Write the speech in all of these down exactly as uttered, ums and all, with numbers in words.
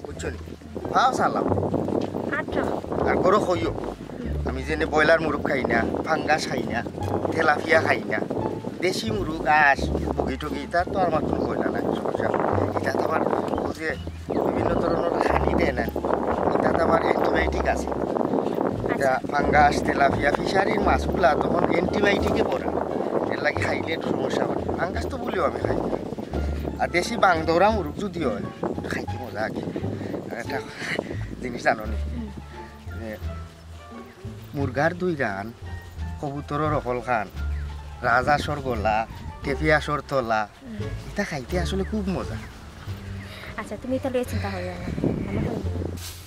বুঝছো নি? ভাও সালাম। আচ্ছা। আর গরো কইও, আমি যেনে ব্রয়লার মুরগ খাই না, ফাঙ্গাস খাই না, তেলাপিয়া খাই না, দেশি মুরগ, আস, বুগি টুগি, তার তো আমার কোনো কইলা নাই, সমস্যা নাই। এটা তো আবার ও যে বিভিন্ন ধরনের খানি দেয় না, এটা তো আবার অ্যান্টিবায়োটিক আছে। এটা ফাঙ্গাস, তেলাপিয়া, ফিশারির মাছগুলা তখন অ্যান্টিবায়োটিকে ভরা, এর লাগি খাইলে একটু সমস্যা হয়। ফাঙ্গাস তো বলিও আমি খাই না। আর দেশি বাংদৌরা মুরগ যদি হয়, খাইতে মজা আগে। আর একটা জিনিস জানো নি? যে মুরগার দুই রান, কবুতরর অকল খান, রাজহাঁসর গলা, টেপিহাঁসর তলা, এটা খাইতে আসলে খুব মজা। আচ্ছা, তুমি তাহলে এই চিন্তা করিও না, আমার হয়ে যাবে।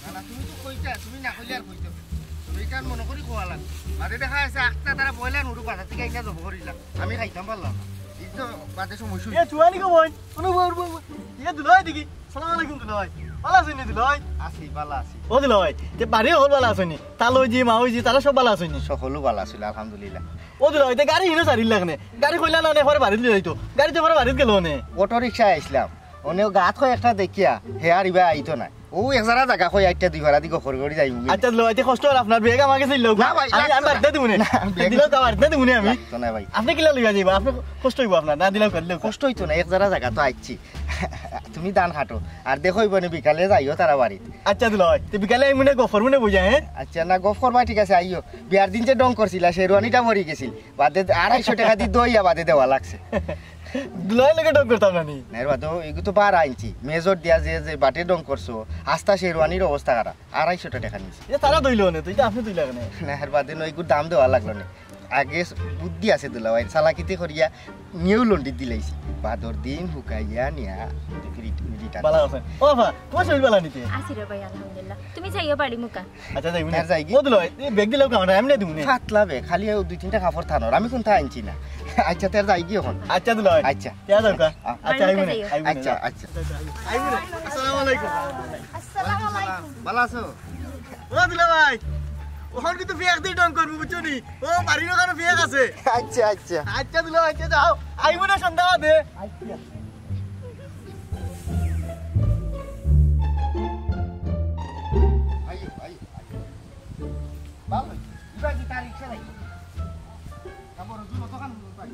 না, না, তুমি তো কইতা, তুমি না কইলে আর কইতে হবে। তুমি এটা মনে করি খোয়া লাগবে। বাদে দেখা আছে, আখতা তারা বইলা নুরু বাজার থেকে আইনা জব করিলা। আমি খাইতাম পারলাম না। এই তো বাদে সময় শুরু। এ, চুয়ানি গো বইন, কোনো বই, বই, বই। ইয়ে দুলাভাই দেখি। সালাম আলাইকুম দুলাভাই। ভালা আছইন নি দুলাভাই? আছি, ভালা আছি। ও দুলাভাই, তে বাড়ির হকল ভালা আছইন নি? তালইজি, মাউজি, তারা সব ভালা আছইন নি? সকলউ ভালা আছিল, আলহামদুলিল্লাহ। ও দুলাভাই, তে গাড়ি হিনো সারিলা কেনে? গাড়ি কইলা না, নে পরে বাড়িত লই যাইতো। গাড়ি তো পরে বাড়িত গেল নে। অটো রিক্সায় আইছলাম। অনে গাত কয় একটা দেখিয়া, হে আর ইবা আইতো না। ও এক জারা জাগা কই আইটা দুই ভাড়া দি গফর করি যাইমু। আচ্ছা, লো, আইতে কষ্ট হল আপনার, ব্যাগ আমার গেছে লও। না ভাই, আমি, আমি লাগতো না। বাড়িতে দিমু নে। না, ব্যাগ দিলেও কা বাড়িতে দিমু নে আমি। লাগতো না ভাই। আপনি কিলা লইয়া যাইবা? আপনি কষ্ট হইব আপনার, না দিলেও করিলেও। কষ্ট হইতো না, এক জারা জাগা তো আইছি। তুমি ধান কাটো, আর দেখো ইবনে বিকালে যাইও তারা বাড়িত। আচ্ছা, দুলাভাই, তে বিকালে আইমু নে, গফর মনে বুঝা, হ্যাঁ? আচ্ছা, না, গফ করবা, ঠিক আছে, আইও। বিয়ার দিন যে ডং করছিলা, শেরওয়ানিটা মরি গেছিল, বাদে আড়াইশো টাকা দি দইয়া বাদে দেওয়া লাগছে। দুলাভাই লগে ডং করতাম না নি? না, এর বাদে এগু তো বারো আনছি, মেজর দিয়া যে, যে বাটে ডং করছো, আস্তা শেরওয়ানির অবস্থা খারাপ, আড়াইশো টাকা নিছে। এ তারা দইল নে, তুই তো আপনি দইলা কেনে? না, এর বাদে নয়, এগুর দাম দেওয়া লাগলো না। আগে বুদ্ধি আছে দুলাভাই, চালাকিতে করিয়া নিয়েও লন্ডি দিলাইছি। বাদর দিন হুকাইয়া নিয়া রিট-, রিটার্ন। বালা আছে। ও বাবা, তোমার শরীর বালা নিতে? আছি রে ভাই, আলহামদুলিল্লাহ। তুমি যাইও বাড়ি মুকা। আচ্ছা, যাইমু নে। আর যাই কি? ও দুলাভাই, এই ব্যাগ দিলাও কেমন? এমনি দিমু নে। পাতলা ব্যাগ, খালি ও দুই তিনটা কাপড় থানোর, আমি কোনটা আনছি না। আচ্ছা, তার যাই কি এখন? আচ্ছা দুলাভাই। আচ্ছা। তে আর যাও কা? আচ্ছা। আচ্ছা, আইমু নে, যাইও। আইমু নে, আচ্ছা, যাও। আচ্ছা। আইমু নে। আসসালামু আলাইকুম। আসসালামু আলাইকুম। ভালা আছো? ও দুলাভাই, ওখান কিন্তু ফেক দিয়ে ডং করবো, বুঝছো নি? ও, বাড়ির ওখানে ফেক আছে। আচ্ছা, আচ্ছা। আচ্ছা দুলাভাই, আচ্ছা, যাও। আইমু নে সন্ধ্যা বাদে। আচ্ছা। আইও, আইও, আইও। ভালো হইছে। ইবা কি তার রিক্সা নাই? কাপড় জুতো দোকান পাই।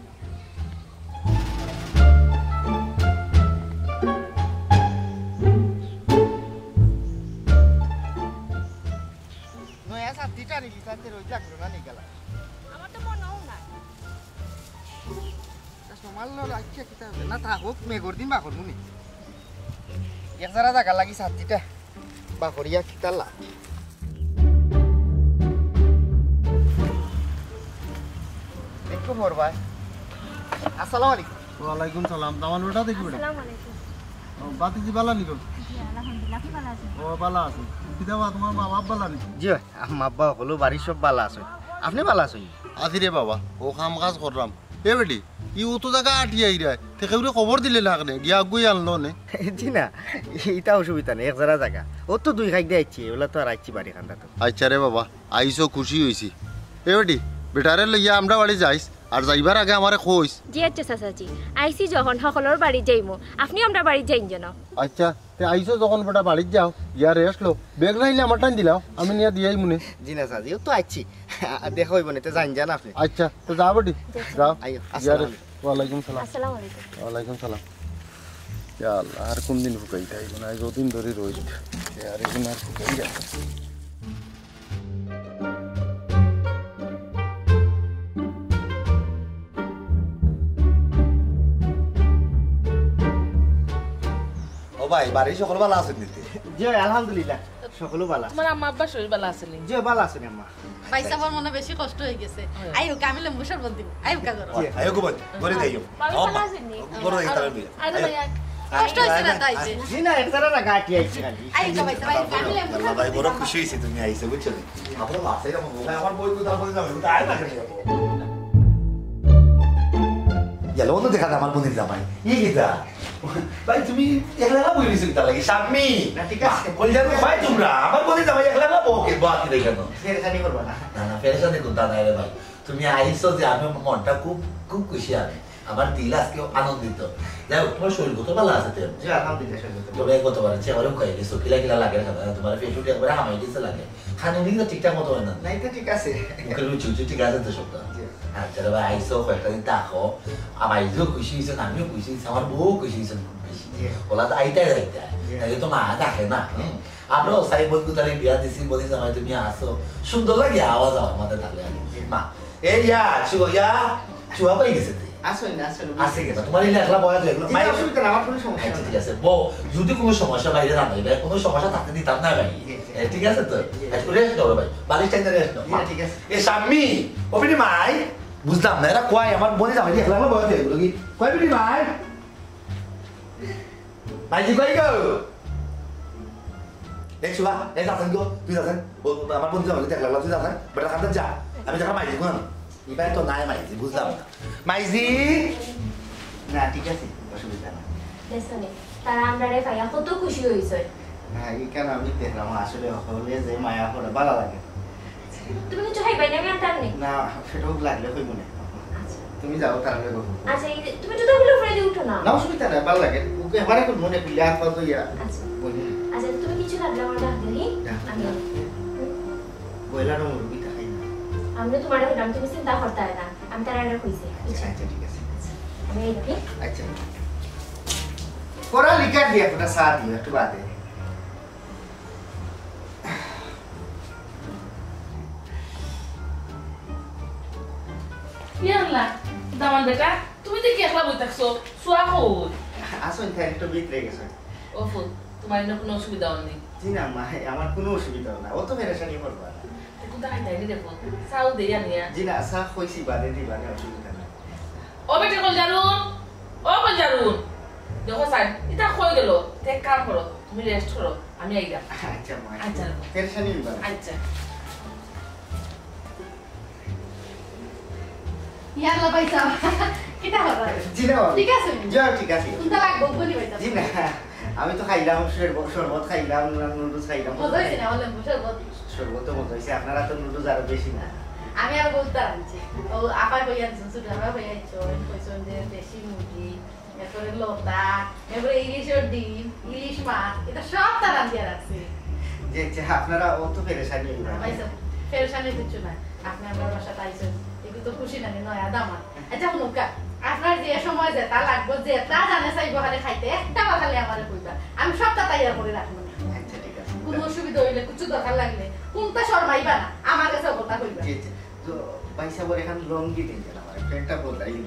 নয়া ছাতিটা নিলি, তাতে রোজ লাগলো না, নিয়ে গেলাম। আমার তো মনেও নাই। তা সমাল লো, আচ্ছা, কিতা হবে? না, থাক, হোক, মেঘর দিন বাকর মুনি। এক জারা জাগা লাগি ছাতিটা বাকরিয়া কিতা লাভ? একটু পর ভাই। আসসালামু আলাইকুম। ওয়ালাইকুম সালাম। দামান বেটা দেখি বেটা। আসসালামু আলাইকুম। ও, বাতিজি বালা নিকো? জি, আলহামদুলিল্লাহ। আপনি ভালা আছেন? ও, বালা আছি। কিতা বা, তোমার মা বাপ বালা নি? জি, আম্মা আব্বা হকলউ বাড়ির সব বালা আছে। আপনি বালা আছেন? আছি রে বাবা, ও কাম কাজ করলাম। এ বেটি, ই অত জাগা আটিয়া আইরায়, তে কেউরে খবর দিলে না কেনে? গিয়া আগুই আনলো নে। জি না, ইতা অসুবিধা নাই, এক জারা জাগা। ও তো দুই খাইক দিয়ে আইছি, ওলা তো আর আইছি বাড়ি খান্দাত। আচ্ছা রে বাবা, আইছো, খুশি হইছি। এ বেটি, বেটারে লইয়া আমরা বাড়ি যাইস, আর যাইবার আগে আমারে কইস। জি আচ্ছা চাচাজি, আইছি যখন হকলর বাড়ি যাইমু, আপনি আমরা বাড়ি যাইন যেন। আচ্ছা, তে আইছো যখন বেটা বাড়িত যাও, গিয়া রেস্ট লও। ব্যাগ নাইলে আমার টাইম দিলাও, আমি নিয়া দিয়াই মনে। জি না চাচি, ও তো আইছি। দেখা অইবো নে, তে যাইন যান আপনে। আচ্ছা, তো যা বেটি, যাও। আইও, গিয়া আসসালামু রেস্ট। আলাইকুম। ওয়ালাইকুম সালাম। আসসালামু আলাইকুম। ওয়ালাইকুম সালাম। ইয়া আল্লাহ, আর কোন দিন ফুকাই খাইব না, আজ দুদিন ধরি রইল। আর এখন আর ফুকাই যায়। ও ভাই, বাড়ির সকল ভালা আছইন নি? জি, আলহামদুলিল্লাহ, সকল ভালা। তুমার আম্মা আব্বার শরীর ভালা আছে নি? জি, ভালা আছইন আম্মা। ভাইসাবর মনো বেশি কষ্ট অই গেছে। আইউক্কা, আমি লেম্বু শরবত দিমু। আইউক্কা ঘরো। জি। আইউক্কা বল, ঘরো যাইও। ভালো আছইন নি? ঘরো যাই, তারা বিয়া। আরে ভাই, কষ্ট অইছে না তাই যে। জি না, এক তারা না গাটি আইছে খালি। আইউক্কা ভাইসাব, আইউক্কা, আমি লেম্বু শরবত দিমু। ভাই, বড় খুশি অইছি তুমি আইছো, বুঝছো নি? আমার বাসায় এরকম ভাই, আমার বই কোথাও বলে যাবে, কোথায় আয় না কেন? গেল অন্য দেখা যায় আমার বোনের জামাই। ই কিতা? ভাই, তুমি একলা একলা বই রইছো কিতা লাগি? শাম্মী! না, ঠিক আছে। কই যাবে ভাই তোমরা? আমার বোনের জামাই একলা একলা বউ কে, বউ আঁকি দেখে না। পেরেশানি করবা না। না, না, পেরেশানি কোনটা নাই রে ভাই। তুমি আইছো যে আমি মনটা খুব, খুব খুশি আমি। আমার দিল আজকে আনন্দিত। যাই হোক, তোমার শরীর কত ভালো আছে তো? জি, আলহামদুলিল্লাহ, শরীর কত তবে গতবার চেহারা উকাই গেছো, কিলা কিলা লাগে না, তোমার ফেস উঠে একবারে হামাই গেছে লাগে। খানি দিকে তো ঠিকঠাক মতো হয় না। না, এটা ঠিক আছে। মুখের রুচি উচি ঠিক আছে তো সবটা? জি। আচ্ছা রে ভাই, আইসো, কয়েকটা দিন থাকো। আমার আইজও খুশি হইছেন, আমিও খুশি হইছি, আমার বউ খুশি হইছেন খুব বেশি। জি। ওলা তো আইতাই যাইতাই। জি। তাই তো মা দেখে না। হুম। আমরাও চাই বন্ধু তাহলে বিয়া দিছি, বলি জামাই তুমি আসো। সুন্দর লাগে আওয়াজ আমার মাথায় থাকলে আর কি। জি। মা, এই ইয়া, চুয়া, ইয়া, চুয়া পাই গেছে তুই। আসো না, আসো না। আছে কিনা? তোমার এই একলা বয়া যায়, এগুলো জি, মায়ের অসুবিধা না, আমার কোনো সমস্যা আচ্ছা, নেই। ঠিক আছে। বউ, যদি কোনো সমস্যা বাইরে না হয়, ভাই, কোনো সমস্যা থাকতে দিতাম না ভাই। জি, জি। এ, ঠিক আছে তো? জি, জি। একটু রেস্ট করো ভাই। বালিশ টাইনে রেস্ট নাও। জি, মা। ঠিক আছে। এ, শাম্মী, ও বিটি মাই, বুঝলাম না, এরা কয় আমার বোনে জামাই একলা একলা বয়া যায়, এগুলো কি? কয় বিটি মাই? মাইজি কই গো? এই শুভা, এই যাচ্ছেন গো, তুই যাচ্ছেন। ও, আমার বন্ধু যাবে, দেখ লাগলো, তুই যাচ্ছেন। বেটা, খান্দার যা। আমি দেখা মাইজি কোন? এবার তো নাই মাইজি, বুঝলাম না। মাইজি! না, ঠিক আছে, অসুবিধা নাই। দেখছো নি? তারা আমরারে পাইয়া কত খুশি হইছে। না, এখানে আমি দেখলাম আসলে হলে যে মায়া করে ভালো লাগে। তুমি কিছু খাইবাই না, আমি আনতাম নি। না, সেটা হোক লাগলে হইব না। আচ্ছা। তুমি যাও, তার আগে গল্প করো। আচ্ছা, এই যে, তুমি জুতাগুলো ফেলে দিয়ে উঠো না। না, অসুবিধা নাই, ভালো লাগে। ওকে এবারে কোন মনে করলে আর কত ইয়া? আচ্ছা। বলি। আচ্ছা, তুমি কিছু লাগলে আমার ডাক দিও, হি? ডাক দিও। আমি বয়লা রঙ রুবিতা খাই না। আমি তো তোমার ডাক, তুমি চিন্তা করতে হয় না। আমি তার আগে কইছি। আচ্ছা, আচ্ছা, ঠিক আছে। আমি এই দেখি। আচ্ছা। পড়া লিখার দিয়ে একটা চা দিও, একটু বাদে। ইয়া আল্লাহ, দামান বেটা, তুমি দেখি একলা বই থাকছো, চুয়া কই? আসুন, তাই একটু ভিতরে গেছে। ও ফুল, তোমার এনে কোনো অসুবিধা হয়নি? জি না, মা, আমার কোনো অসুবিধা হয় না, অত পেরেশানি করবা না। তো কোথায় যাইনি রে ফুল? চাও দেই আনিয়া। জি না, চা কইছি বাদে দিবা না, অসুবিধা নাই। ও বেটা কলজারুন, ও কলজারুন, দেখো স্যার, এটা কই গেল? তে এক কাম করো, তুমি রেস্ট করো, আমি আইলাম। আচ্ছা, মা। আচ্ছা। পেরেশানি হইবা না। আচ্ছা। ইয়াল্লা ভাইসাব, কিতা খবর? জি না, বাবা। ঠিক আছে? জি, ঠিক আছে। কোনটা লাগবো, বলি ভাইসাব। জি না, আমি তো খাইলাম, শরবত, শরবত খাইলাম, নুডলস খাইলাম। মজা হয়েছে না, বললাম, শরবত। শরবত তো মজা হয়েছে, আপনারা তো নুডলস আরো বেশি না। আমি আর বলতে আনছি। ও, আপা কই আনছো, ছোট আপা কই আনছো, কইছেন যে দেশি মুরগি, এরপরে লতা, এরপরে ইলিশের ডিম, ইলিশ মাছ, এটা সব তারা রান্ধিয়া রাখছে। যে, যে আপনারা অত পেরেশানি হইবেন না। ভাইসাব, পেরেশানি কিচ্ছু নাই। আপনি আমার বাসাত আইছেন, এগুলো তো খুশি নানি, নয়া দামাত। আচ্ছা, হুনুক্কা, আপনার যে সময় যেটা লাগবো, যেটা জানে চাইবো, খালি খাইতে, একটা বার খালি আমারে কইবা। আমি সবটা তৈয়ার করে রাখবো। আচ্ছা, ঠিক আছে। কোনো অসুবিধা হইলে, কিছু দরকার লাগলে, কোনটা শর্মাইবা না, আমার কাছে কথা কইবা। জি, জি। তো, ভাইসাবর এখন লুঙ্গি দিন যেন আমার, প্যান্টটা বদলাই দিন।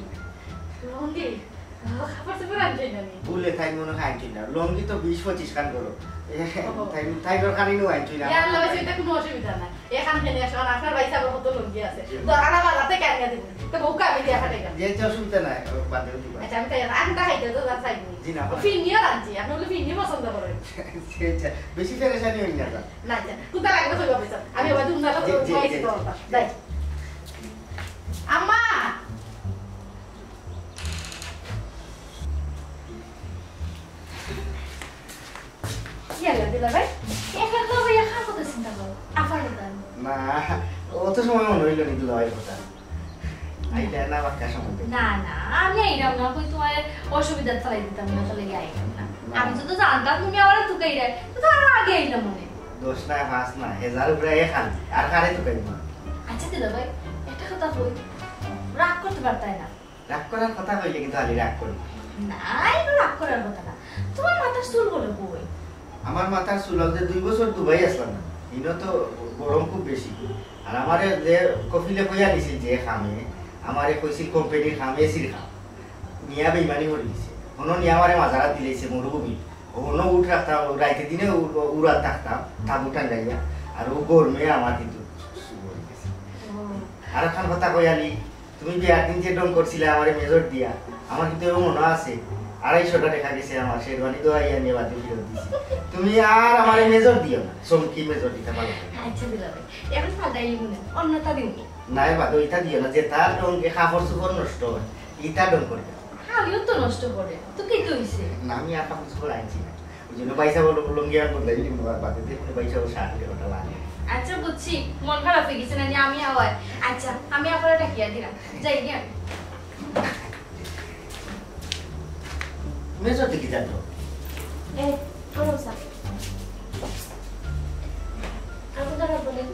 লুঙ্গি? ও, কাপড় চোপড় আনছইন না নি? ভুলে তাই মনে হয় আনছইন না। লুঙ্গি তো বিশ পঁচিশ খান করো। এ, ও। তাই, তাই দরকার নেই আনছইন না। ইয়া আল্লাহ, ভাইসাব, এটা কোনো অসুবিধা নাই। এখান থেকে আসো, আর আপনার ভাইসাবর কত লুঙ্গি আছে। জি। তো আর আমার রাতে কেন দিব? তো বউকে আমি দিয়া পাঠাইলাম। জি, আচ্ছা, অসুবিধা নাই, ও বাদেও দিবা। আচ্ছা, আমি তাই আর আনটা খাইতে তো যা চাইনি। জি, না, ও না। ফিরনিও রাঁধছি, আপনি বলে ফিরনি পছন্দ করেন। জি, আচ্ছা, বেশি পেরেশানি হইন না, স্যার। না, আচ্ছা, কোনটা লাগবে তো ভাইসাব। আমি আবার দুমদাটা জি, জি, খাইছি জি, তো। জি। যাই। আম্মা! ইয়াল্লা, দুলাভাই, একলা বইয়া কার কথা চিন্তা করো? আফার কথা। না, অত সময় মনে হইল নি দুলাভাইর কথা। আইলে না বাক্কা সময় পেলে। না, না, আমি আইলাম না, কই তোমার অসুবিধা চালাই দিতাম না, তাহলে আইলাম না। আমি যদি জানতাম তুমি আমারে তুকাইরায়, তো আরো আগে আইলাম মনে। দশ না, পাঁচ না, হাজার উপরে এক আন, আর কারে তুকাইব না? আচ্ছা দুলাভাই, একটা কথা কই, রাগ করতে পারতায় না। রাগ করার কথা কইলে কিন্তু খালি রাগ করি। না, এগুলো রাগ করার কথা না। তোমার মাথার চুল বলে কই? আমার মাথার চুল, আমি যে দুই বছর দুবাই আসলাম না, ইনো তো গরম খুব বেশি। আর আমারে যে কফিলে কইয়া নিছিল যে কামে, আমারে কইছিল কোম্পানির কাম, এসির কাম। নিয়া বেইমানি করে দিছে। হনো নিয়া আমারে মাজারা দিলাইছে মরুভূমি। হনো উঠ রাখতাম, রাইতে দিনে উ-, উড়াত থাকতাম, তাবু টাঙ্গাইয়া। আর ও গরমে আমার কিন্তু শুরু হয়ে গেছে। আর একখান কথা কই আলি, তুমি বিয়ার দিন যে ঢং করছিলে আমারে মেজর দিয়া, আমার কিন্তু এরকম মনে আছে, আড়াইশোটা দেখা গেছে আমার শেরওয়ানি দোয়াই আমি বাদে ফেরত দিছি। তুমি আর আমারে মেজর দিও না, চমকি মেজর দিতে পারো না। আচ্ছা দুলাভাই, এখন ফাদাই মনে অন্যটা দিব। নাই বাদে ইটা দিও না, যে তার ঢঙ্গে কাপড় চোপড় নষ্ট হয়, ইটা ঢং করে দাও। আমিও তো নষ্ট করে, তো কি তো হইছে? না, আমি আর কাপড় চোপড় আনছি না। ওই জন্য বাইসা বলো, লুঙ্গি আর বদলাই নিব, আর বাদে দেখুন বাইসা ও শার্ট ওটা লাগে। আচ্ছা বুঝছি, মন খারাপ হয়ে গেছে না যে আমি আওয়ায়। আচ্ছা, আমি আবার ডাকিয়া দিলাম, যাই গিয়া। মেজর দেখি জানো। এ, করো স্যার। আপনি তারা বলেন।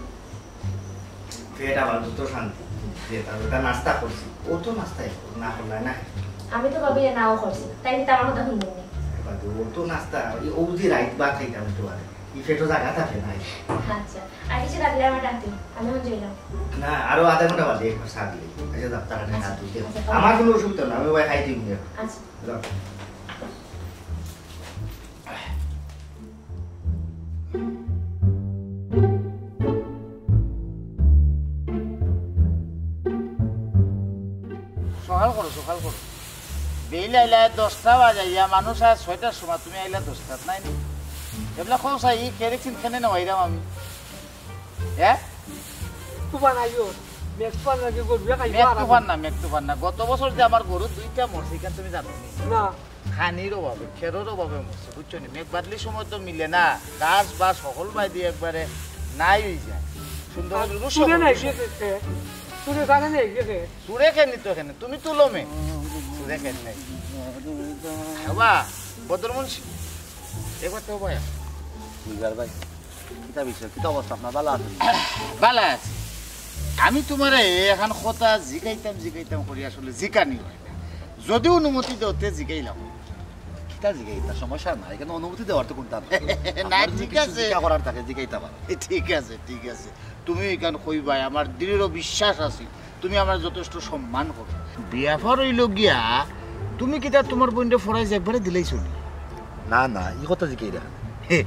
পেট আমার তো শান্তি। যে তার ওটা নাস্তা করছি, ও তো নাস্তাই না করলে না। আমি তো ভাবি নাও করছি, তাই তো আমার কথা শুনবেন না। বাদে ও তো নাস্তা, এই ও যে রাইত ভাত খাইতাম একটু বাদে, এই পেটও জায়গা থাকে না। আচ্ছা, আর কিছু লাগলে আমার ডাক দিন, আমি এখন যাইলাম। না, আরো আধা ঘন্টা বাদে একবার চা দিলে। আচ্ছা, যাও, তাড়াতাড়ি আচ্ছা, হাত ধুই দে। আচ্ছা, আমার কোনো অসুবিধা না, আমি ওই খাই তুই নিয়ে। আচ্ছা। যাও। সকাল করো, সকাল করো। বেইল আইলা দশটা বাজাইয়া, মানুষ আয় ছয়টার সময়, তুমি আইলা দশটাত, নাই নি? এবলা কও চাই, ই কেরোসিন কেনে নেওয়াইরাম আমি? হ্যাঁ? তুফান আইও, মেঘ তুফান লাগে গরুয়ে খাইবো মেঘ আর তুফান না, মেঘ তুফান না। গত বছর যে আমার গরু দুইটা মরছে, ইখান তুমি জানো নি? না। খানির অভাবে, খেরর অভাবে মরছে, বুঝছো নি? মেঘ বাদলির সময় তো মিলে না, ঘাস বা সকল বাই দিয়ে একবারে নাই হয়ে যায়। সুন্দর আর করে রুশ চুরে হবে, নাই রুশ। গিয়ে খেতে, চুরে জানে নেই গিয়ে খেতে। চুরে খেয়ে নিত এখানে, তুমি তুলো মে। চুরে খেয়ে নেই। বাবা, বদর মুন্সি, একবার তো ভাই। বুঝবার ভাই, কিতা বিষয়, কিতা অবস্থা আপনার? ভালো আছেন? ভালো আছি। আমি তোমারে এখন কথা জিগাইতাম, জিগাইতাম করি, আসলে জিকানি হয় না। যদি অনুমতি দেও, তে জিগাইলাম। কিতা জিগাইতা? সমস্যা নাই, এখানে অনুমতি দেওয়ার তো কোনটা না। না, আপনার যদি ঠিক কিছু আছে। জিজ্ঞাসা করার থাকে, জিগাইতা পারো। ঠিক আছে, ঠিক আছে। তুমি এখান কইবায়, আমার দৃঢ় বিশ্বাস আছে, তুমি আমার যথেষ্ট সম্মান করো। ব্যাপার হইল গিয়া, তুমি কিতা তোমার বোনরে ফরাইজ একবারে দিলাইছো নি? না, না, ই কথা জিকাইরা। হে,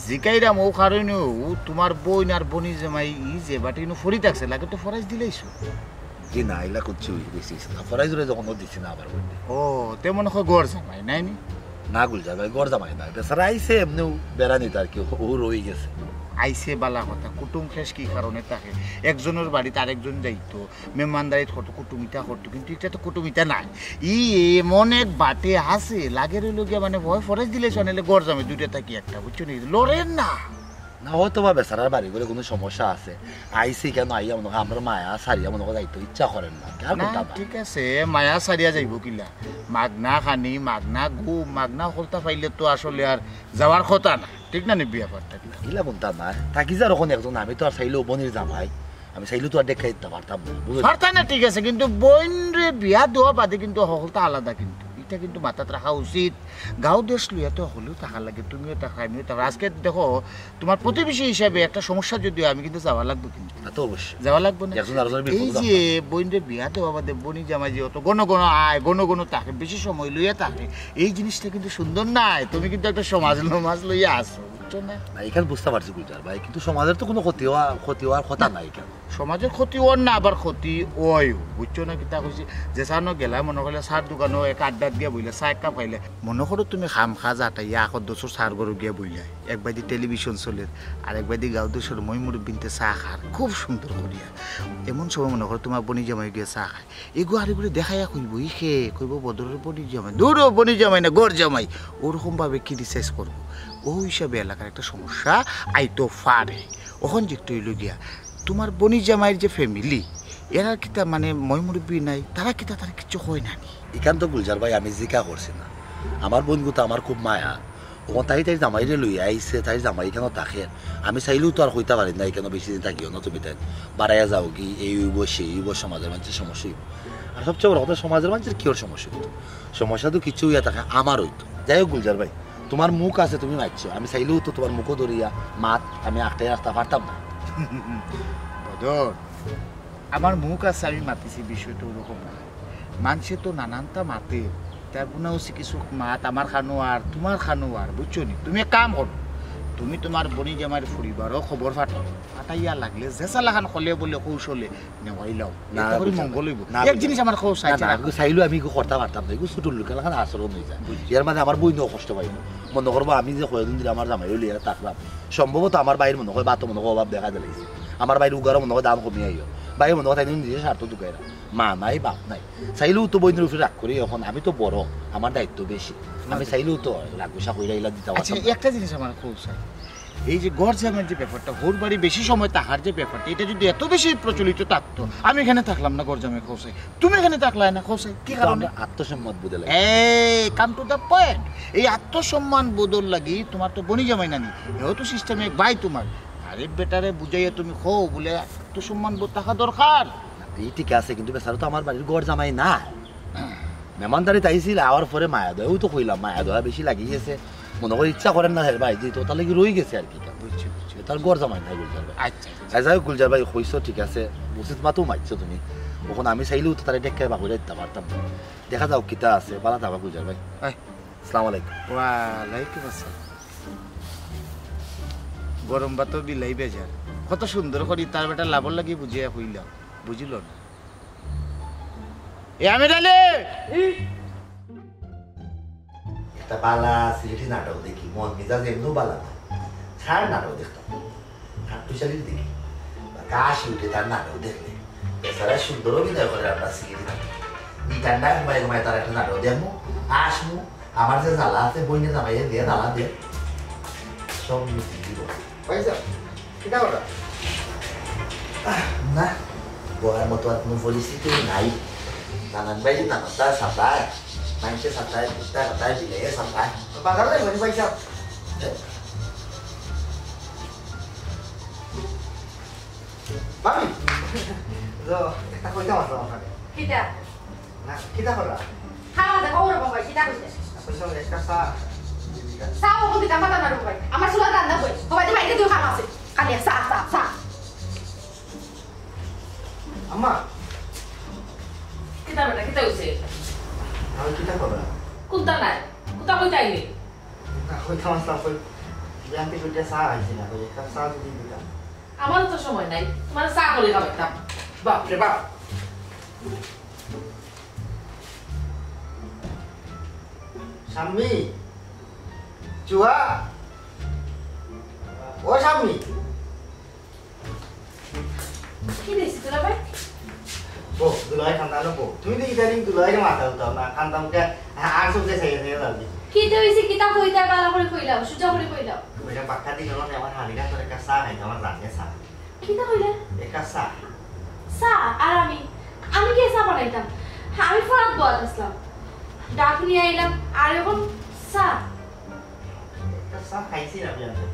জিকাইরাম ও কারণে ও তোমার বোন আর বনি জামাই ই যে বাটে ইনো ফরি থাকছে, লাগে তো ফরাইজ দিলাইছো। জি না, ইলা কুচ্ছু দিছি না। ফরাইজ রে যখন দিছি না আবার বলতে। ও, তে মনে হয় ঘর জামাই, নাই নি? না গুলজার ভাই, ঘর জামাই না। বেচারা আইছে এমনিও বেড়া নিতে আর কি, ও রয়ে গেছে। আইছে বালা কথা, কুটুম শেষ কি কারণে থাকে? একজনের বাড়িতে আরেকজন যাইতো, মেহমানদারিত করতো, কুটুমিতা করতো, কিন্তু এটা তো কুটুমিতা নাই। ই এমন এক বাটে আছে, লাগে রইল গিয়া মানে ভয় ফরেজ দিলে শোনাইলে ঘর জামাই দুইটা থাকি একটা, বুঝছো নি? লড়েন না। না, হয়তো বা বেচারার বাড়ি ঘরে কোনো সমস্যা আছে। আইসি কেন আইয়া মনে হয় আমরা মায়া সারিয়া মনে হয় যাইতে ইচ্ছা করেন না। আর না, কোনটা না? ঠিক আছে, মায়া সারিয়া যাইব কিলা? মাগনা খানি, মাগনা ঘুম, মাগনা হলতা পাইলে তো আসলে আর যাওয়ার কথা না। ঠিক না নি ব্যাপারটা? ইলা কোনটা না? থাকি যার ওখানে একজন, আমি তো আর চাইলেও বনির জামাই। আমি চাইলেও তো আর দেখা দিতে পারতাম না, বুঝো? পারতা না, ঠিক আছে, কিন্তু বইন রে বিয়া দেওয়া বাদে কিন্তু হকলতা আলাদা কিন্তু। এটা কিন্তু মাথাত রাখা উচিত। গাঁও দেশ লইয়া তো হলেও থাকা লাগে, তুমিও থাকো, আমিও থাকো। আজকে দেখো, তোমার প্রতিবেশী হিসাবে একটা সমস্যা যদি হয়, আমি কিন্তু যাওয়া লাগবো কিন্তু। তা তো অবশ্যই। যাওয়া লাগবো না? একজন আরেকজনের এই বিপদে যে বইন রে বিয়া দেওয়া বাদে বনি জামাই যে অত ঘন ঘন আয়, ঘন ঘন থাকে, বেশি সময় লইয়া থাকে, এই জিনিসটা কিন্তু সুন্দর নাই। তুমি কিন্তু একটা সমাজ নমাজ লইয়া আসো, বুঝছো না? না, এখানে বুঝতে পারছি গুলজার ভাই, কিন্তু সমাজের তো কোনো ক্ষতি হওয়া, ক্ষতি হওয়ার কথা নাই এখানে। সমাজের ক্ষতি ওর না, আবার ক্ষতি ওই, বুঝছো না কিতা কইছি? যে সানো গেলা মনে করলে সার দোকানো এক আড্ডা দিয়া বইলে চা এক কাপ খাইলে, মনে করো তুমি খাম খা যাটা ইয়া আকর দোষর সার ঘরো গিয়া বইলে, এক বাদি টেলিভিশন চলের, আর এক বাদি গাঁও দেশর মই মুরব্বিন্তে চা খার, খুব সুন্দর করিয়া। এমন সময় মনে করো তোমার বনি জামাই গিয়া চা খায়, এগু আরে করে দেখাইয়া কইব, "ই খে?" কইব, "বদরের বনি জামাই।" দূর, ও বনি জামাই না, ঘর জামাই। ওরকম ভাবে ক্রিটিসাইজ করব। ও হিসাবে এলাকার একটা সমস্যা আইতো পারে। ওখান যে একটু হইল গিয়া, তোমার বনি জামাইর যে ফ্যামিলি, এরা কিতা মানে ময় মুরব্বি নাই, তারা কিতা তারা কিচ্ছু কয় না নি? ইখান তো গুলজার ভাই আমি জিকা করছি না। আমার বইনগু তো আমার খুব মায়া। ও তাই তাই জামাইরে লইয়া আইছে, তাই জামাই কেন থাকে? আমি চাইলেও তো আর কইতা পারি না, কেন বেশি দিন থাকিও না তুমি তাই। বাড়াইয়া যাওগি, এই অইবো, সেই অইবো, সমাজর মানষর সমস্যা অইবো। আর সবচেয়ে বড় কথা, সমাজর মানষর কিওর সমস্যা অইতো? সমস্যা তো কিচ্ছু অইয়া থাকে, আমার অইতো। যাই হোক গুলজার ভাই, তুমার মুখ আছে, তুমি মাতছো, আমি চাইলেও তো তুমার মুখো ধরিয়া মাত আমি আটকাইয়া রাখতা পারতাম না। বদর, আমার মুখ আছে, আমি মাতিছি, বিষয়টা ওরকম না। মানষে তো নানানতা মাতে, তার গুণাও চিকিৎসক মাত, আমার খানো আর তুমার খানো আর, বুঝছো নি? তুমি এক কাম করো, তুমি তুমার বনি জামাইর পরিবারও খবর পাঠাও, পাঠাইয়া লাগলে যে চালাখান খলে বলে কৌশলে নেওয়াই লাও, না, এতে করে বুঝলাম। মঙ্গল অইবো। না, এক বুঝলাম। জিনিস আমার খবর না, চাইছে না, রাখো। আমি চাইলেও আমি ইগু করতা পারতাম না, ইগু ছোট লোকের লাখান আচরণ অইযায়। বুঝছি। এর মাঝে আমার বইনও কষ্ট পাইবো। মনে করবো আমি যে কয়দিন ধরে আমার জামাইরে লইয়া থাকলাম, সম্ভবত আমার ভাইর মনে হয় বাতো মনে হয় অভাব দেখা দিলাইছে। আমার ভাইর উগারও মনে হয় দাম কমিয়া আইও। ভাই মনে হয় তাই নিজে স্বার্থ ঢুকাইরা। মা নাই, বাপ নাই। চাইলেও তো বইনর উপরে রাগ করি, এখন আমি তো বড়, আমার দায়িত্ব বেশি। আমি চাইলেও তো রাগ গুসা কইরা ইলা দিতাম আচ্ছা, পারতাম না। একটা জিনিস আমার খবর চাই, এই যে ঘর জামাইর যে ব্যাপারটা, হউর বাড়ি বেশি সময় থাকার যে ব্যাপারটা, এটা যদি এত বেশি প্রচলিত থাকতো, আমি এখানে থাকলাম না ঘর জামাই খবর চাই। তুমি এখানে থাকলায় না, খবর চাই। কি তো কারণে? আমরা আত্মসম্মান বোধে লাগে। এই, come to the point। এই আত্মসম্মান বোধর লাগি তুমার তো বনি জামাই নানি, এও তো সিস্টেমে এক ভাই তুমার। আরে বেটারে বুঝাইয়া তুমি কও বলে আত্মসম্মান বোধ থাকা দরকার। এই ঠিক আছে, কিন্তু বেচারা তো আমার বাড়ির ঘর জামাই না। মেহমানদারিত আইছিল, আওয়ার পরে মায়া দয়া, ওই তো কইলাম, মায়া দয়া বেশি লাগি গেছে। মনে করি ইচ্ছা করের না, হের ভাই, যে তো তার লাগি রই গেছে আর কি। বুঝছি, বুঝছি। তার ঘর জামাই নাই গুলজার ভাই। আচ্ছা, আচ্ছা। আচ্ছা, যাই হোক, গুলজার ভাই, কইছো ঠিক আছে, উচিত মাতও মাতছো তুমি। এখন আমি চাইলেও তো তারে ডেকে বাহুরে দিতে পারতাম না। দেখা যাও কিতা আছে, বালা থাকবা গুলজার ভাই। আয়। আসসালামু আলাইকুম। ওয়ালাইকুম আসসালাম। গরম ভাতও বিলাই বেজার। কত সুন্দর করি তার বেটা লাভর লাগি বুঝিয়া কইলাম, বুঝিল না। এ আমির আলী! একটা বালা সিলেটি নাটক দেখি, মন মেজাজ এমনিও বালা না। তার নাটক দেখতাম। কাঠপুশালির দেখি। কাশি উঠে তার নাটক দেখলে। বেচারা সুন্দর অভিনয় করে আমরা সিলেটি নাটক। ই ঠান্ডায় ঘুমায় ঘুমায় তার একটা নাটক দেখমু, আসমু, আমার যে জ্বালা আছে, বইনে জামাইয়ে দিয়ে জ্বালা দে। সব মিটিয়ে দিব। পয়সা? কিতা করা? আহ, না, বলার মতো আর কোনো পরিস্থিতি নাই। নানান ভাই নানানটা সাতায়, মানুষে সাতায়, কুত্তা সাতায়, বিলাই সাতায়। বাজার যাইব নি পয়সা? এ? ভাবি, তো একটা কইতাম আসলাম আপনারে। কিতা? না, কিতা করা? খাওয়া দাওয়া করো বাবা, কিতা কইতে? কইতাম একটা চা। চা ও কিতা মাথা মারো ভাই। আমার চুলা রান্না বই। বাবা, যে বাইরে দুই খাওয়া আছে। খালি চা, চা, চা। আম্মা। কিতা বেটা, কিতা হইছে? আমি কিতা করা? কুন্তা নাই? কুন্তা কইতে আইলি? না, কইতাম আসলাম, কই, বিয়ান্তি কইতে চা আইছি না, কই, একটা চা যদি দিতাম। আমারও তো সময় নাই, তোমার চা করে খাওয়াইতাম। বাপ রে বাপ। শাম্মী, চুয়া, ও শাম্মী। কি দিছি তোরা ভাই? বউ, দুলাভাই খান্দানো বউ। তুমি তো ইদানিং দুলাভাইরে মাথা উঠাও না, খান্দা উঠে আর চোখে চাইয়া চাইয়া যাও কি? কিতা হইছে, কিতা কইতা বালা করে কইলাও, সুজা করে কইলাও। ওইটা বাক্কা দিন হলো আমার হালিকা তোর একটা চা খাইতে আমার জানে চা। কিতা কইলে? একটা চা। চা? আর আমি? আমি কে চা বানাইতাম? আমি ফরাত বওয়াত আসলাম। ডাক নিয়া আইলাম, আর এখন চা? একটা চা খাইছি না আমি আনতে।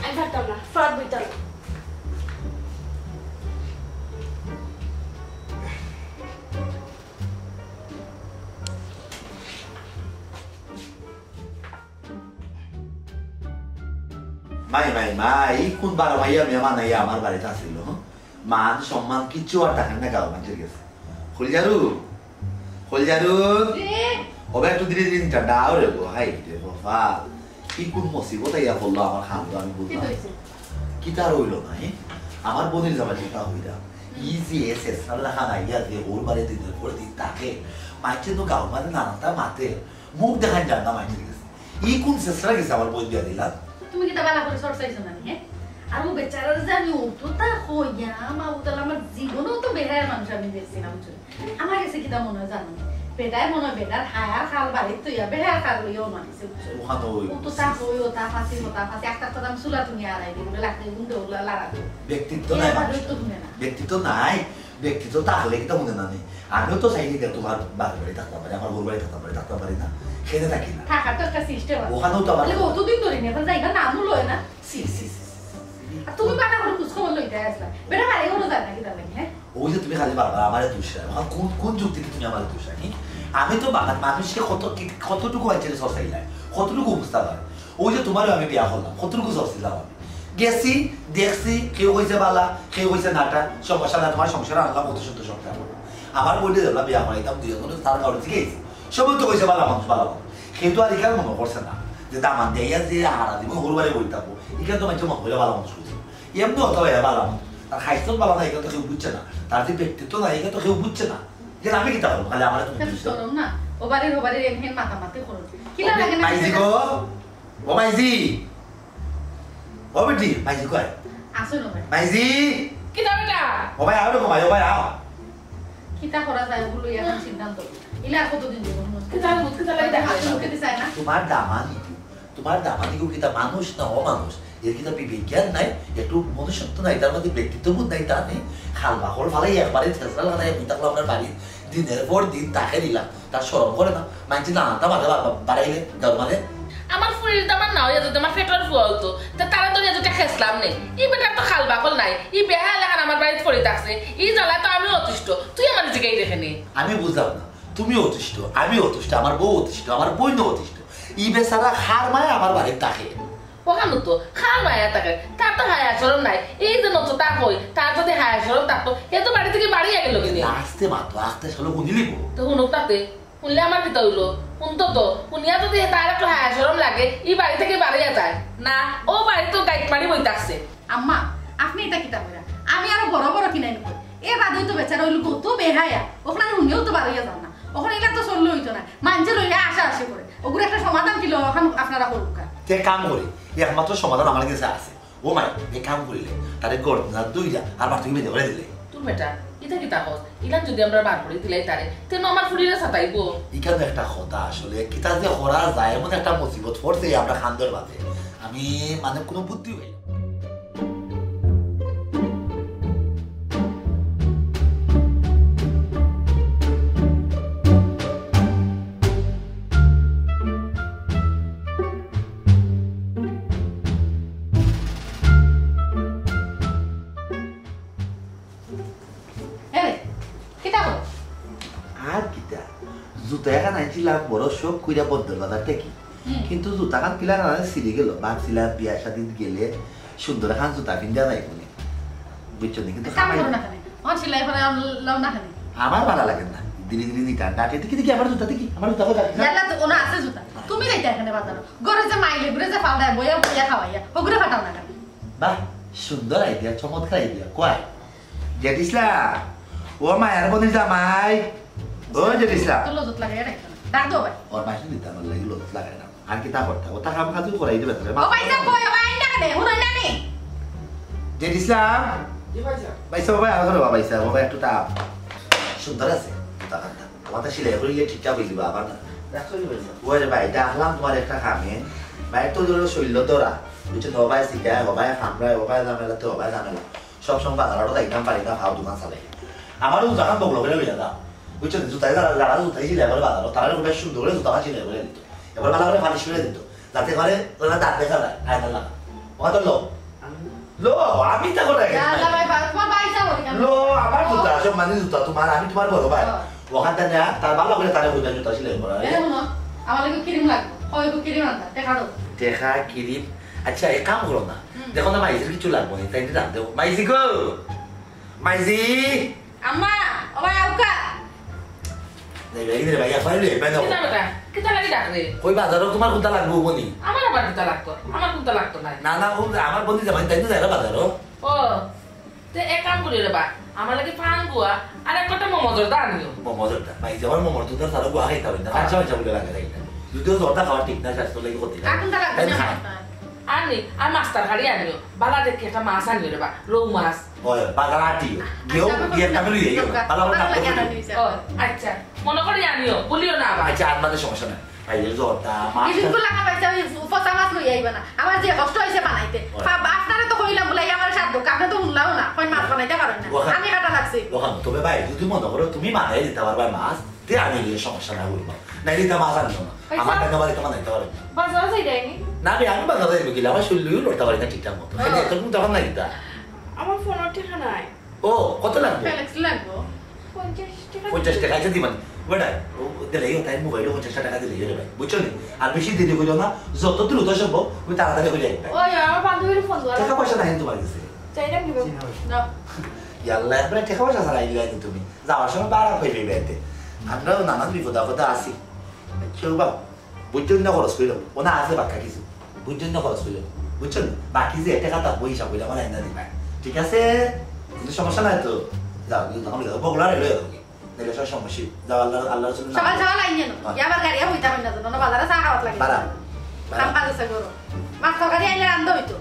আমি পারতাম না, ফরাত বইতাম। মাই, মাই, মাই, ই কোন বারো মাইয়া মেহমান আইয়া আমার বাড়িত আছিল, হ্যাঁ? মান সম্মান কিচ্ছু আর থাকে না গাঁও মানুষের গেছে। খুলজারু, খুলজারু। জি। ওবে একটু ধীরে ধীরে নিতা, ডাও রে গো, হাই রে বাবা। কি কোন মুসিবত আইয়া পড়লো আমার খান্দো, আমি বুঝলাম। কিতা হইছে? কিতা আর হইলো না, হে? আমার বইনর জামাই কিতা হইরা? ই যে এস এস আল্লাহ খান আইয়া যে ওর বাড়ি দিনের পর দিন থাকে, মাইকে তো গাঁও মানে নানানটা মাতে, মুখ দেখান যার না মাইকে গেছে। ই কোন শেষরা গেছে আমার বইন বিয়া দিলা? তুমি কিতা বালা করে চর্চাইছো না, হে? আর ও বেচারার যে আমি অতটা কইয়া, মা, ও তাহলে আমার জীবনেও তো বেহায়া মানুষ আমি দেখছি না, বুঝছো? আমার গেছে কিতা মনে হয় জানো? বেটায় মনে হয় বেটার হায়ার খাল বাড়িত থইয়া বেহায়ার খাল লইয়া অনো আনিছে, বুঝছো? ওখানে ওই ও তো তা কই, ও তা ফাঁসি, ও তা ফাঁসি, একটা কথা আমি চুলা তুমি আড়াই দিই, বলে লাগতে গুনতে ওগুলা লাড়া দিই। ব্যক্তিত্ব এ নাই আবার মানুষটার। তো শুনে না। ব্যক্তিত্ব নাই। ব্যক্তিত্ব থাকলে কিতা মনে না নি? আমিও তো চাইনি যে তোমার বাপের বাড়ি থাকতাম পারি, আমার বউর বাড়ি থাকতাম পারি, থাকতাম পারি না, খেতে থাকি না। থাকার তো একটা সিস্টেম আছে। ওখানেও তো আমার তাহলে কতদিন ধরে নি? এখন যাইবার নামও লয় না। ছি, ছি, ছি, ছি। আর তুমি বাটা করে খোঁজ খবর লইতে আসলা। বেটা বাড়ি কোনো যায় না কিতা লাগে, হ্যাঁ? ওই যে তুমি খালি বারবার আমারে দুষরায়। এখন কোন, কোন যুক্তিতে তুমি আমারে দুষরায়, নি? আমি তো বাগান মানুষকে কত, কি, কতটুকু অঞ্চলে চর্চাইলায়, কতটুকু বুঝতে পারে। ওই যে তোমারও আমি বিয়া করলাম, কতটুকু চর্চিলাম আমি। গেছি, দেখছি, কেউ কইছে বালা, কেউ কইছে নাটা, সমস্যা না, তোমার সংসার আনলাম কত সুন্দর সংসার। আমার বইনে যেগুলা বিয়া করাইতাম, দুইজন তার কারণে জিগাইছি। সবাই তো কইছে বালা মানুষ, বালা মানুষ। কেউ তো আর ইখান মনে করছে না যে দামান দিয়া যে হারা জীবন হুরবারে বই থাকবো, ইখান তো মানুষ মনে করে বালা মানুষ কইছে। এমনি হতো ভাইয়া বালা মানুষ। তার খাইস্তন বালা না, ইখান তো কেউ বুঝছে না। তার যে ব্যক্তিত্ব না, ইখান তো কেউ বুঝছে না। যে আমি কিতা করবো, খালি আমার তুমি এটা তো বুঝছো। শরম না। ও বাড়ির, ও বাড়ির এমন মাতামাতি করো। কিলা লাগে না? মাইজি গো, ও মাইজি। ও বেটি, মাইজি কই? আসো না ভাই। মাইজি। কিতা বেটা? ও ভাই, আও রে, ও ভাই, ও ভাই, আও। কিতা করা যায়, ওগুলো এখন সিদ্ধান্ত। ইলা আর কতদিন দিব? কিতা, কিতা লাগে দেখা যায়? মুখে দিছে না? তোমার দামানি, তোমার দামানি গো কিতা মানুষ না অমানুষ? এর কিতা বিবেক জ্ঞান নাই? একটু মনুষ্যত্ব নাই, তার মধ্যে ব্যক্তিত্ব বোধ নাই, তা নেই। খাল বাকল ফালাই একবারে ছেঁচড়া লাগাই আমি থাকলাম আপনার বাড়ি, দিনের পর দিন তাকে দিলাম। তার শরম করে না? মানছি না, আনতা মাঝে বারবার বাড়াইলে, দর মাঝে। আমার ফুরির তো আমার না হইয়া যদি আমার পেটর ফুয়া হইতো, তে তারা তো এতটা খেসলাম নেই। ই বেটার তো খাল বাকল নাই, ই বেহায়া লাখান আমার বাড়িত পড়ি থাকছে, ই জ্বালা তো আমিও অতিষ্ঠ, তুই আমার জিগাই দেখে নে। আমি বুঝলাম না, তুমি অতিষ্ঠ, আমি অতিষ্ঠ, আমার বউ অতিষ্ঠ, আমার বইন অতিষ্ঠ। ই বেচারা খার মায় আমার বাড়িত থাকে। ওখানো তো খার মায়া থাকে, তার তো হায়া শরম নাই। এই যে নতুন তা কই, তার যদি হায়া শরম থাকতো, এ তো বাড়ি থেকে বাড়িয়া গেল কিনে। আস্তে মাতো, আস্তে চলো, হুনিলিব। তো হুনুক তাতে, হুনলে আমার কিতা হইলো? হুনতো তো, হুনিয়া যদি তার একটু হায়া শরম লাগে, ই বাড়ি থেকে বাড়িয়া যায়। না, ও বাড়ি তো গাইট মারি বই থাকছে। আম্মা, আপনি এটা কিতা কইরা? আমি আরো বড় বড় কিনাই নিব। এ বাদেও তো বেচারা ওই লোক তো বেহায়া, ওখানে হুনিয়াও তো বাড়িয়া যাও না। ওখানে এটা তো চললে হইতো না, মানছে লইয়া আশা আশি করে। ওগুলো একটা সমাধান ছিল, এখন আপনারা করুক। তে কাম করি, একমাত্র সমাধান আমার কাছে আছে। ও মাই, এ কাম করিলে, তারে গর্দনা দুইটা আর মাথা বেঁধে করে দিলে। তুই বেটা, এটা কিতা কস? ইলান যদি আমরা বার করে দিলাই তারে, তেন আমার ফুরিরে সাতাইবো। ইখান একটা কথা আসলে, কিতা যে করা যায়, এমন একটা মুসিবত পড়ছে আমরা খান্দর বাদে। আমি মানে কোনো বুদ্ধি হইল। এরে, কিতা কর? আর কিতা? জুতা এখান আনছিলাম বড় শখ কইরা বন্দর বাজার থেকে। হুম। কিন্তু জুতাখান কিলা না ছিঁড়ি গেল। ভাবছিলাম বিয়া শাদিত গেলে সুন্দর এখান জুতা পিন্দা যাইব নি। বুঝছো নি? কিন্তু এক কাম করো না কেনে? অখন সিলাই করে আনলাও না কেনে? আমার ভালা লাগে না। দিনে দিনে নিতা। ডাকে দেখি দেখি আমার জুতা দেখি, আমার জুতা কোথায়? ইয়াল্লা তো ওনা আছে জুতা। তুমি যাইতা এখানে বাজারো। ঘরে যে মাইলে ঘুরে যে ফালদায় বইয়া বইয়া খাওয়াইয়া, ওগুলো ফাটাও না কেনে? বাহ, সুন্দর আইডিয়া, চমৎকার আইডিয়া। কয়? জেড ইসলাম, ও মায়ার বনির জামাই, ও জেড ইসলাম। তো লজত লাগাই রাখো না। ডাক দাও ভাই। ওর মাসে দিতে আমার লাগি লজত লাগায় না। আর কিতা করতা? ও তা কাম কাজও করাই দিবে তোরে। ও ভাই সাহেব, কই? ও ভাই, আইন না কেনে? হুনো না নি? জেড ইসলাম। জি ভাই সাহেব। ভাই সাহেব, ভাই, আরো ধরো, ভাই সাহেব, ভাই, একটু তা সুন্দর আছে। তা কান্তা। আমার তো সিলাই করিলে ঠিকঠাক হয়ে যাবে, আবার না। রাখছো নি ভাই সাহেব? ওই রে ভাই, ডাকলাম তোমার একটা কামে। ভাই তো ধরো শৈল্য ধরা। বুঝছো? হবায় শিখায়, হবায় কামড়ায়, হবায় ঝামেলা, তো হবায় ঝামেলা। সব সময় বাজারও যাইতাম পারি না, খাও দোকান চালাই। আমারও দোকান বগলো করে লইয়া দাও। বুঝছো? জুতাই যারা, যারা জুতাই সিলাই করে বাজারও, তারা খুব সুন্দর করে জুতা সিলাই করে দিত। এবার ভালো করে পালিশ করে দিত। যাতে করে ওরা দাঁত দেখা যায়, আয়না লাগা। ওখানে লো। লো, আমি তো করে না। যা, যা, ভাই, বা-, তোমার ভাই যাবো, আমি লো, আমার জুতা, সব মানে জুতা তোমার, আমি তোমার বড় ভাই। হ্যাঁ। ওখান থেকে নেয়া, তার ভালো করে তারে কইবা জুতা সিলাই করা। এই হুনো, আমার লাগি ক্রিম লাগবে। কই গো ক্রিম আনতা? দেখা দাও। দেখা, ক্রিম। আচ্ছা, এক কাম করো না। হুম। দেখো না, মাইজির কিছু লাগবো না, তাই জানতে। মাইজি গো! মাইজি! আম্মা, ও ভাই, আউকা। নে ভাই, নে ভাই, ইয়া, ভাই, নে, ভাই, দাও। কিতা বেটা? কিতা লাগি ডাক রে? কই বাজারও তোমার কোনটা লাগবো, বনি? আমার আবার কিতা লাগতো? আমার কোনটা লাগতো না? না, না, ও আমার বনি যাবেন, তাই তো যাইরা বাজারও। ও, তে এক কাম করি রে বা, আমার লাগি পান গুয়া আর এক কটা মোমো জর্দা আনিও। মোমো জর্দা? ভাই, যে আমার মোমো জর্দা সারা গুয়া খাইতে হবে না, আচ্ছা, আচ্ছা, বলে লাগে, তাই না? যদিও জর্দা খাওয়া ঠিক না, স্বাস্থ্য লাগি ক্ষতি না। আর কোনটা লাগবে তাই না? খায়। আর নি, আর মাছ তরকারি আনিও, বালা দেখে একটা মাছ আনিও রে বা, রৌ মাছ। ওই, বাজার আটিও। গিয়েও, আচ্ছা, গিয়ে একটা করে লইয়া আইও। বালা করে ভালো লাগে কাপড় আনা দিও। নিয়ে যাও। ও, আচ্ছা। মনে করি আনিও, বলিও না আবার। আচ্ছা, আর মানে সমস্যা নাই। ভাই, এই যে ওটা, মাছ এই দিনগুলো লাগা পাইছে, ওই পচা মাছ লইয়া আইবা না। আমার যে কষ্ট হইছে বানাইতে। ওই। বা-, আপনারা তো কইলাম বলে, এই আমার সাত দুঃখ, আপনি তো শুনলাও না। কই মাছ বানাইতে পারেন না। ওখানে আমি কাটা লাগছে। ওখান তবে ভাই, যদি মনে করো তুমি বানাই দিতে পারবা মাছ, তে আমি এই সমস্যা না বলবো। নাইলে তা মাছ আনতো না। আমার টাকা বাড়িতে বানাইতে পারো না। বাজারে যাই যায়নি? না রে, আমি বাজারে যাইবো কিলা? আমার শরীর লড়তে পারি না ঠিকঠাক মতো। ও। খালি একটা ঘুম তখন নাই তা। আমার ফোনের টেকা নাই। ও, কত লাগবে? ফেলেক্স লাগবো। পঞ্চাশ টেকা। পঞ্চাশ টেকা আছে দিবানি। বেটা, ও দিলেই তাই মোবাইলে পঞ্চাশ টেকা দিলেই রে ভাই। বুঝছো নি? আর বেশি দেরি হইল না, যত দ্রুত সম্ভব তুমি তাড়াতাড়ি হয়ে যাবে। ওই, আমার বান্ধবীর ফোন দেওয়া। টাকা পয়সা নাই তোমার কাছে। চাইলাম দিব। জি না ভাই। না। ইয়াল্লা, একবারে টাকা পয়সা ছাড়া আইলে আইতে তুমি। যাওয়ার সময় বাড়া হয়ে যাবে এতে। আমরাও নানান বিপদ আপদে আছি। কেউ বা বুঝছেন না খরচ করিল। ও না আছে বাক্কা কিছু। বুঝছেন না খরচ করিল। বুঝছেন? বাকি যে টাকা থাকবো হিসাব করে আমার আইনা দিবা। ঠিক আছে? কিন্তু সমস্যা নাই তো। যাও, কিন্তু তখন যাও। বগলা রেলে যাও। দেখলে সব সমস্যা। যাও, আল্লাহ, আল্লাহ রসুল নাম সকাল সকাল আইন যেন। হ্যাঁ। ইয়া আবার গাড়িয়া হইতা হয় না তো। না বাজারে চা খাওয়াত লাগে। বাড়া। বাড়া। কাম কাজ আছে করো। মাছ তরকারি আইলে রান্ধা হইতো।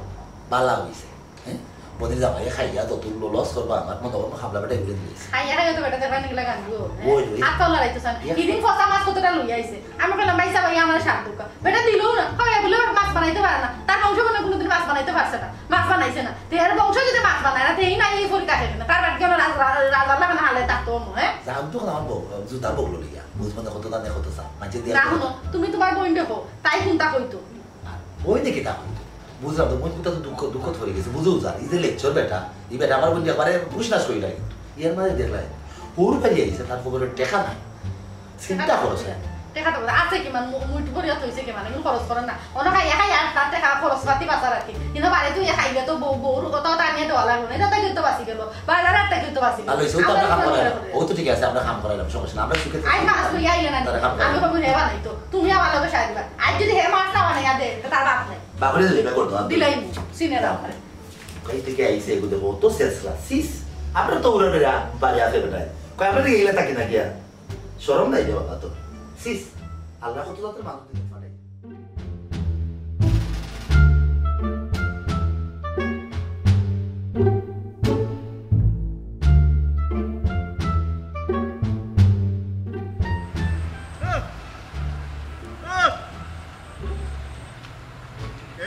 বালা হইছে। হ্যাঁ? বদির জামাই খাইয়া তো তুললো লস করবা। আমার মনে করবো খাবলা বেটা ঘুরে দিয়েছে। খাইয়া খাইয়া তো বেটা দেখবেন এগুলা গান গো। ওই, ওই। আর তো লড়াই তো চান। ইয়া। ইদিন ফসা মাছ কতটা লইয়া আইছে। আমি বললাম, "ভাই সাহেব, ভাই আমার সাত দুকা।" বেটা দিলও না। খাওয়া বলে ওর মাছ বানাইতে পারে না। তার বংশ কোনো কোনোদিন মাছ বানাইতে পারছে না। মাছ বানাইছে না। তে এর বংশ যদি মাছ বানায় না, তে এই নাই এই পরীক্ষা খেলে না। তার বাড়িতে আমার রাজ-, রাজ-, রাজার লাগানো হালে থাকতো অন্য, হ্যাঁ? জান তো আমার বউ, জুতার বগলো লিয়া। বুঝবো না কত দানে কত চা। মাঝে দিয়ে না, হুনো, তুমি তোমার বইন দেখো, তাই কোনটা কইতো? বই দেখি তা কইতো। বুঝলাম তো, বইন কোনটা তো দুঃখ, দুঃখ ধরে গেছে। বুঝেও যান, এই যে লেকচার বেটা, এই বেটা আমার বইন একবারে ঘুষ নাশ করি লাগে। এর মাঝে দেখলাই, হুর পালিয়ে গেছে, তার খবরে টেকা নাই। চিন্তা করো, স্যার। টেকা তো আছে কি মান, মু-, মুইট ভরিয়া থইছে কি মান, এগুলো খরচ করেন না। অন্য খাইয়া খাইয়া আর তার টেকা খরচ পাতি বাঁচার আর কি। কিন্তু বাড়ি তুই খাইলে তো বউ, বউর কথা তো আনিয়ে দেওয়া লাগলো না। এটা তো কিন্তু বাঁচি গেল। বাজার একটা কিন্তু বাঁচি গেল। আর ওই সব তো আমরা আমরা কাম করে করাইলাম। করে। ও তো ঠিক আছে, আমরা কাম করাইলাম, সমস্যা না। আমরা সুখে আই থাকি। মাস লইয়া আইলে না। তারা কাম করে। আমি কখন হে বানাইতো? তুমি আমার লগে সাহায্য দিবা। আর যদি হে মাছ না বানাইয়া দে, তো তার বাপ নাই। বাপরে দিলে এটা করতো না। দিলাই সিনে দাও। এই থেকে আইছে, এগুলো দেখো, অত শেষরা। সিস, আমরা তো উড়ে বেড়া, বাড়ি আছে বেটায়। কয় আমরা দিকে গেলে থাকি না গিয়া। শরম নাই রে বাবা তোর। সিস, আল্লাহ কত জাতের মানুষ দিতে পারে।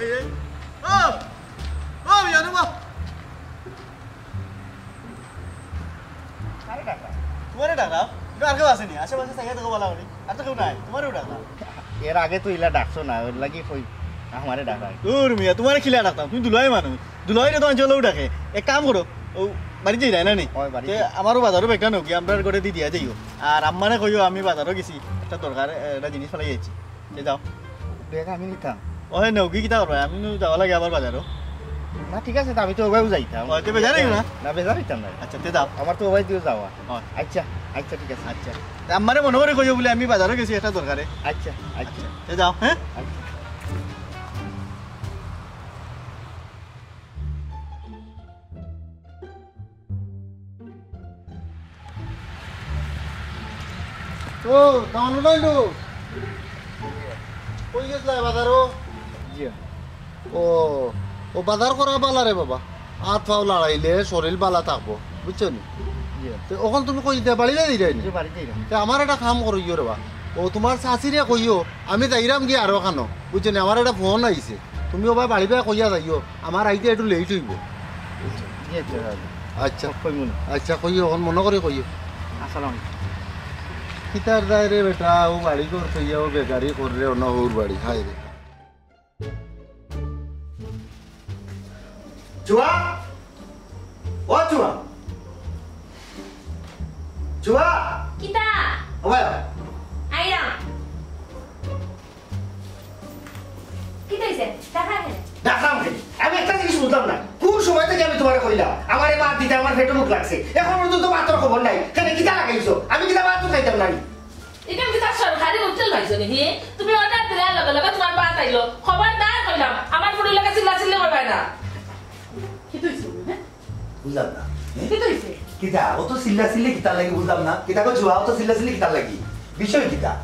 এই, এই। ও! ও, ইয়ানুবা! আরে ডাকলাম। তোমারে ডাকলাম? কিন্তু আর কেউ আসেনি। আশেপাশে চাইয়া দেখো বলা হলি। আর তো কেউ নাই। তোমারেও ডাকলাম। এর আগে তো ইলা ডাকছো না, ওর লাগি কই আমারে ডাকলাম। দূর মিয়া, তোমারে কিলা ডাকতাম? তুমি দুলাই মানুষ। দুলাইরে তো অঞ্চলেও ডাকে। এক কাম করো, ও বাড়ি যাই না নি? হয়, বাড়ি তে যাই। আমারও বাজারও বেগটা নেও কি, আমরা ঘরে দি দিয়া যাইও। আর আম্মারে কইও আমি বাজারও গেছি, একটা দরকার, একটা জিনিস ফেলাই যাচ্ছি। তে যাও। ব্যাগ আমি নিতাম। ও হে, নেও কি কিতা করবা? আমি নু যাওয়া লাগে আবার বাজারও। না, ঠিক আছে, তে আমি তো ওভাবেও যাইতাম। ও, তে বেজার হইও না। না, বেজার হইতাম না। আচ্ছা, তে যাও। আমার তো ওভাবে দিয়ে যাওয়া। ও। আচ্ছা, আচ্ছা, ঠিক আছে। আচ্ছা। তে আম্মারে মনে করে কইও বলে আমি বাজারও গেছি একটা দরকারে। আচ্ছা, আচ্ছা। আচ্ছা, তে যাও, হ্যাঁ? আচ্ছা। ও, দামান উঠাইলো। কই গেছলা বাজারো? জি। ও, ও বাজার করা বালা রে বাবা। হাত পাও লড়াইলে শরীর বালা থাকবো, বুঝছো নি? জি। তে অখন তুমি কই দিতে বাড়ি যাই যাই নি? জি, বাড়ি যাই না। তে আমার একটা কাম করিও রে বা। ও তোমার চাচিরে কইও, আমি যাইরাম গিয়া আরো খানো, বুঝছো নি? আমার একটা ফোন আইছে। তুমি ওবা বাড়ি বায় কইয়া যাইও, আমার আইতে একটু লেট হইব। জি, আচ্ছা, দাদা। আচ্ছা। কইমু না। আচ্ছা, কইও, অখন মনে করে কইও। আসসালামু আলাইকুম। কিতার যায় রে বেটা, ও বাড়ি ঘর থইয়া ও বেকারি কররে, অন্য হউর বাড়ি, হায় রে। জুয়া? ও জুয়া? জুয়া? কিতা? ও ভাই। আইরাম। কিতা হইছে? দেখা কেন? ডাকলাম কেন? আমি একটা জিনিস বুঝলাম না। কোন সময় থেকে আমি তোমারে কইলাম, আমারে ভাত দিতে আমার পেটো ভুক লাগছে। এখন পর্যন্ত ভাতর খবর নাই। কেনে কিতা লাগাইছো? আমি কিতা ভাত খাইতাম না নি? ইখান কিতা সরকারি হোটেল পাইছো নি? হি? তুমি অর্ডার দিলে লগে লগে তোমার ভাত আইলো। খবরদার কইলাম, আমার ফুড়ির লগে চিল্লা চিল্লি করবায় না। কিতা হইছে? হ্যাঁ? বুঝলাম না। হ্যাঁ? কিতা হইছে? কিতা? ও তো চিল্লা চিল্লি কিতার লাগি বুঝলাম না। কিতা কইছো? ও তো চিল্লা চিল্লি কিতার লাগি? বিষয় কিতা?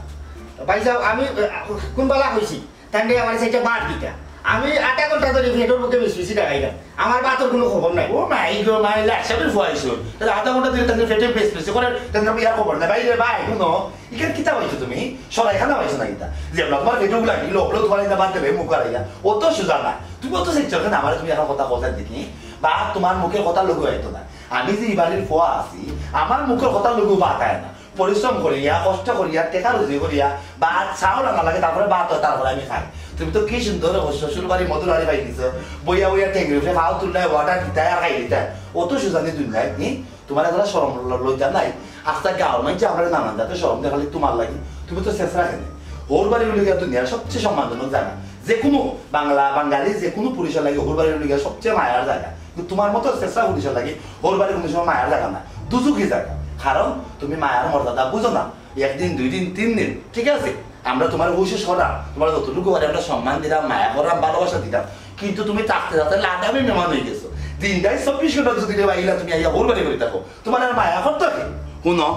ভাই সাহেব, আমি, আহ, কোন বালা কইছি? তান্ডে আমার সেটা বাদ দিতা। আমি আধা ঘন্টা ধরে পেটোর মুখে মিসমিসি ডাকাইলাম। আমার ভাতর কোনো খবর নাই। ও মাই গো মাই, লাট সাপের ফুয়াইছো। তাহলে আধা ঘন্টা ধরে তাদের পেটে মিসমিসি করে, তাদের ইয়ার খবর নাই। ভাই রে ভাই, শুনো, ইখান কিতা পাইছো তুমি? সরাইখানা পাইছো না কিতা? যে আমরা তোমার পেটো লাগি, লোক লোক তোমার এটা বাদ দেবে, মুখ হারাইয়া। ও তো সুজা না। তুমি অত শিখছো কেন? আমার তুমি এখন কথা বলতে দেখি। বা তোমার মুখের কথা লোক হয়তো না। আমি যে ই বাড়ির ফুয়া আছি, আমার মুখর কথা লগে বাদ আয় না। পরিশ্রম করিয়া, কষ্ট করিয়া, টেকা রুজি করিয়া, ভাত চাউল আনা লাগে, তারপরে ভাত অয়, তারপরে আমি খাই। তুমি তো কি সুন্দর শ্বশুর বাড়ি, মধুর বাড়ি পাই দিছো। বইয়া বইয়া টেঙ্গির উপরে ফাও তুললাই, অর্ডার দিতায় আর খাই দিতায়। অত সুজানি দুনিয়ায়, নি? তোমার এতটা শরম ল-, লজ্জা নাই? আস্তা গাঁওর মাঝে আমরা নানান জাতে শরম দেখালি তোমার লাগি। তুমি তো শেষ রাখে নাই। হউর বাড়ি অইলো গিয়া দুনিয়ার সবচেয়ে সম্মানজনক জায়গা। যে কোনো বাংলা, বাঙালি, যে কোনো পুরুষের লাগি হউর বাড়ি অইলো গিয়া সবচেয়ে মায়ার জায়গা। কিন্তু তোমার মতো শেষরা পুরুষের লাগি হউর বাড়ি কোনো সময় মায়ার জায়গা না, দুজুকি জায়গা। কারণ তুমি মায়ার মর্যাদা বুঝো না। একদিন, দুই দিন, তিন দিন, ঠিক আছে, আমরা তোমার অবশেষ করা, তোমার যতটুকু পারি আমরা সম্মান দিলাম, মায়া করলাম, ভালোবাসা দিলাম, কিন্তু তুমি থাকতে থাকতে লাগামে মেহমান হয়ে গেছো। দিনটাই চব্বিশ ঘন্টা যদি রে বাইলা তুমি আইয়া হউর বাড়ি করে থাকো, তোমার আর মায়া করতে হবে? শুনো,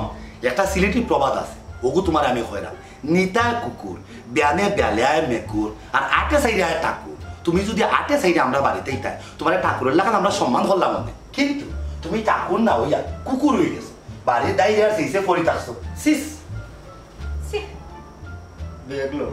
একটা সিলেটি প্রবাদ আছে, ওগু তোমার আমি কইরাম, নিতা কুকুর, বিয়ানে বেলায় মেকুর, আর আটে সাইডে আয় ঠাকুর। তুমি যদি আটে সাইডে আমরা বাড়িতে ইতায়, তোমার ঠাকুরের লাখান আমরা সম্মান করলাম অনে। কিন্তু তুমি ঠাকুর না হইয়া কুকুর হয়ে গেছো। বাড়ির দায়িত্ব আর সিসে পড়ি থাকছো। সিস। ছি। দেখলো?